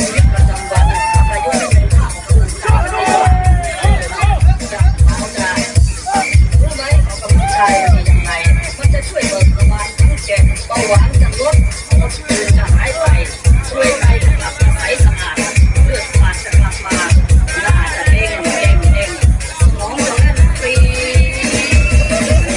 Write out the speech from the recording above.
ชีวิตประจำวัน อายุไม่เป็นภาพของกำลังใจ จะหาจะรู้ไหม ออกกำลังกายเป็นยังไง มันจะช่วยเบิกระบายทั้งเจ็บ เบาหวานจะลด ความเจ็บจะหายไป รวยไปจะกลับมาใสสะอาด เลือดฝาดจะกลับมา หน้าจะเด้งเด้งเด้ง สมองจะแล่นปรี๊ด